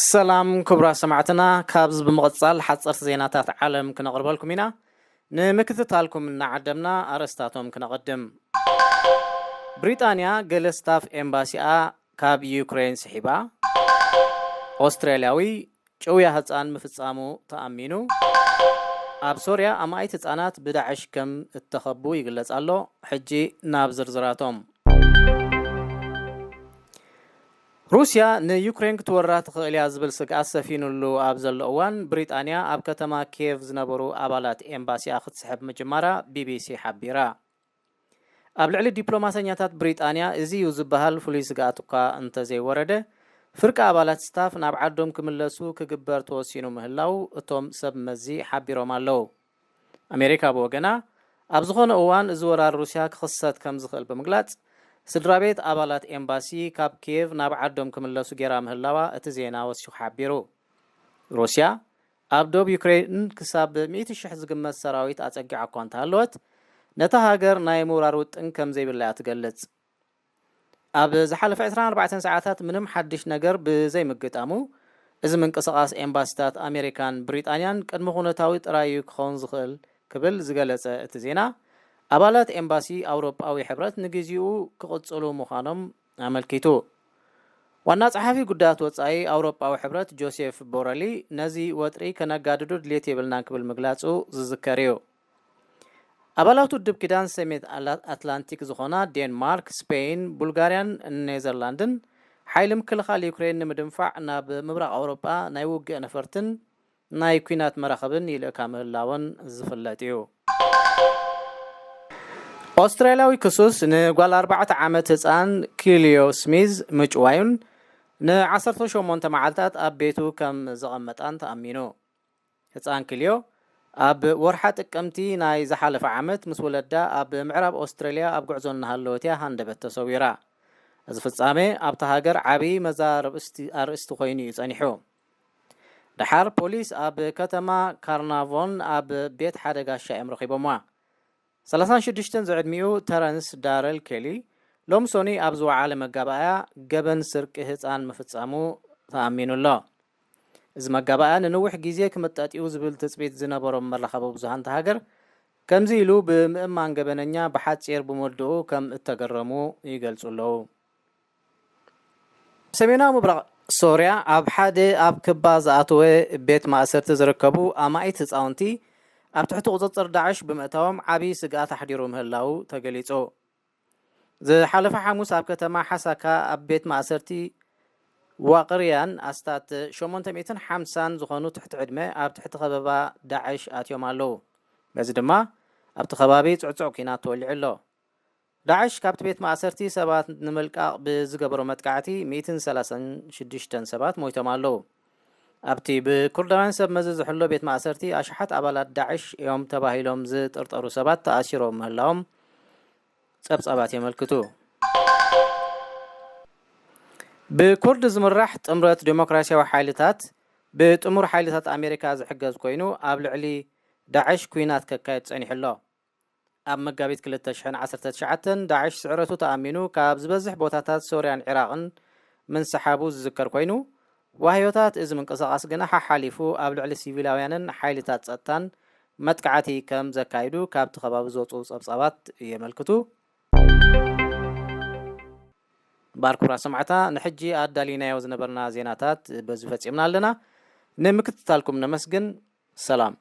ሰላም ክቡራት ሰማዕትና፣ ካብዚ ብምቕጻል ሓጸርቲ ዜናታት ዓለም ክነቕርበልኩም ኢና። ንምክትታልኩም እናዓደምና ኣርእስታቶም ክነቐድም። ብሪጣንያ ገለ ስታፍ ኤምባሲኣ ካብ ዩክሬን ስሒባ። ኦስትራልያዊ ጭውያ ህጻን ምፍጻሙ ተኣሚኑ። ኣብ ሶርያ ኣማኢት ህጻናት ብዳዕሽ ከም እተኸቡ ይግለጽ ኣሎ። ሕጂ ናብ ዝርዝራቶም። ሩስያ ንዩክሬን ክትወራ ትኽእል እያ ዝብል ስግኣት ሰፊኑሉ ኣብ ዘሎ እዋን፣ ብሪጣንያ ኣብ ከተማ ኪየቭ ዝነበሩ ኣባላት ኤምባሲኣ ክትስሕብ ምጅማራ ቢቢሲ ሓቢራ። ኣብ ልዕሊ ዲፕሎማሰኛታት ብሪጣንያ እዚ እዩ ዝበሃል ፍሉይ ስግኣት እኳ እንተዘይወረደ፣ ፍርቂ ኣባላት ስታፍ ናብ ዓዶም ክምለሱ ክግበር ተወሲኑ ምህላው እቶም ሰብ መዚ ሓቢሮም ኣለዉ። ኣሜሪካ ብወገና፣ ኣብ ዝኾነ እዋን እዚ ወራር ሩስያ ክኽሰት ከም ዝኽእል ብምግላጽ፣ ስድራ ቤት ኣባላት ኤምባሲ ካብ ኪየቭ ናብ ዓዶም ክምለሱ ጌራ ምህላዋ እቲ ዜና ወሲኹ ሓቢሩ። ሩስያ ኣብ ዶብ ዩክሬን ክሳብ ሚእቲ ሽሕ ዝግመት ሰራዊት ኣጸጊዓ እኳ እንተሃለወት፣ ነታ ሃገር ናይ ምውራር ውጥን ከም ዘይብላ እያ ትገልጽ። ኣብ ዝሓለፈ ዕስራን ኣርባዕተን ሰዓታት ምንም ሓድሽ ነገር ብዘይምግጣሙ፣ እዚ ምንቅስቓስ ኤምባሲታት ኣሜሪካን ብሪጣንያን ቅድመ ኩነታዊ ጥራይ እዩ ክኸውን ዝኽእል ክብል ዝገለጸ እቲ ዜና፣ ኣባላት ኤምባሲ ኣውሮጳዊ ሕብረት ንግዜኡ ክቕጽሉ ምዃኖም ኣመልኪቱ። ዋና ጸሓፊ ጉዳያት ወጻኢ ኣውሮጳዊ ሕብረት ጆሴፍ ቦረሊ፣ ነዚ ወጥሪ ከነጋድዶ ድሌት የብልናን ክብል ምግላጹ ዝዝከር እዩ። ኣባላት ውድብ ኪዳን ሰሜን ኣላ-፣ ኣትላንቲክ ዝኾና ዴንማርክ፣ ስፔን፣ ቡልጋርያን ኔዘርላንድን፣ ሓይሊ ምክልኻል ዩክሬን ንምድንፋዕ ናብ ምብራቕ ኣውሮጳ ናይ ውግእ ነፈርትን ናይ ኲናት መራኽብን ይልእካ ምህላወን ዝፍለጥ እዩ። ኦስትራልያዊ ክሱስ ንጓል ኣርባዕተ ዓመት ህጻን ኪልዮ ስሚዝ ምጭዋዩን ንዓሰርተ ሸሞንተ መዓልታት ኣብ ቤቱ ከም ዘቐመጣን ተኣሚኑ። ህጻን ኪልዮ ኣብ ወርሓ ጥቅምቲ ናይ ዝሓለፈ ዓመት ምስ ወለዳ ኣብ ምዕራብ ኦስትራልያ ኣብ ጉዕዞ እናሃለወት እያ ሃንደበት ተሰዊራ። እዚ ፍጻሜ ኣብታ ሃገር ዓቢ መዛርብስቲ ኣርእስቲ ኮይኑ እዩ ጸኒሑ። ደሓር ፖሊስ ኣብ ከተማ ካርናቮን ኣብ ቤት ሓደ ጋሻ እዮም ረኺቦምዋ። ሰላሳን ሽዱሽተን ዝዕድሚኡ ተረንስ ዳረል ኬሊ ሎም ሶኒ ኣብ ዝወዓለ መጋባእያ ገበን ስርቂ ህጻን ምፍጻሙ ተኣሚኑ ኣሎ። እዚ መጋባእያ ንነዊሕ ግዜ ክምጠጥ እዩ ዝብል ትጽቢት ዝነበሮም መራኸቢ ብዙሃን እታ ሃገር፣ ከምዚ ኢሉ ብምእማን ገበነኛ ብሓጺር ብምውድኡ ከም እተገረሙ ይገልጹ ኣለዉ። ሰሜናዊ ምብራቕ ሶርያ ኣብ ሓደ ኣብ ክባ ዝኣተወ ቤት ማእሰርቲ ዝርከቡ ኣማኢት ህጻውንቲ ኣብ ትሕቲ ቁጽጽር ዳዕሽ ብምእታዎም ዓቢ ስግኣት ኣሕዲሩ ምህላዉ ተገሊጹ። ዝሓለፈ ሓሙስ ኣብ ከተማ ሓሳካ ኣብ ቤት ማእሰርቲ ዋቅርያን ኣስታት ሸሞንተ ሚእትን ሓምሳን ዝኾኑ ትሕቲ ዕድመ ኣብ ትሕቲ ከበባ ዳዕሽ ኣትዮም ኣለዉ። በዚ ድማ ኣብቲ ከባቢ ጽዕጹዕ ኲናት ተወሊዑ ኣሎ። ዳዕሽ ካብቲ ቤት ማእሰርቲ ሰባት ንምልቃቕ ብዝገበሮ መጥቃዕቲ ሚእትን ሰላሳን ሽዱሽተን ሰባት ሞይቶም ኣለዉ። ኣብቲ ብኩርዳውያን ሰብ መዚ ዝሕሎ ቤት ማእሰርቲ ኣሽሓት ኣባላት ዳዕሽ እዮም ተባሂሎም ዝጥርጠሩ ሰባት ተኣሲሮም ምህላዎም ጸብጻባት የመልክቱ። ብኩርድ ዝምራሕ ጥምረት ዴሞክራሲያዊ ሓይልታት ብጥሙር ሓይልታት ኣሜሪካ ዝሕገዝ ኮይኑ ኣብ ልዕሊ ዳዕሽ ኲናት ከካየድ ጸኒሑ ኣሎ። ኣብ መጋቢት ክልተ ሽሕን ዓሰርተ ትሽዓተን ዳዕሽ ስዕረቱ ተኣሚኑ ካብ ዝበዝሕ ቦታታት ሶርያን ዒራቕን ምንስሓቡ ዝዝከር ኮይኑ፣ ዋህዮታት እዚ ምንቅስቓስ ግና ሓሓሊፉ ኣብ ልዕሊ ሲቪላውያንን ሓይልታት ጸጥታን መጥቃዕቲ ከም ዘካይዱ ካብቲ ከባቢ ዝወጹ ጸብጻባት የመልክቱ። ባር ክቡራት ሰማዕታ፣ ንሕጂ ኣዳሊናዮ ዝነበርና ዜናታት በዚ ፈጺምና ኣለና። ንምክትታልኩም ነመስግን። ሰላም።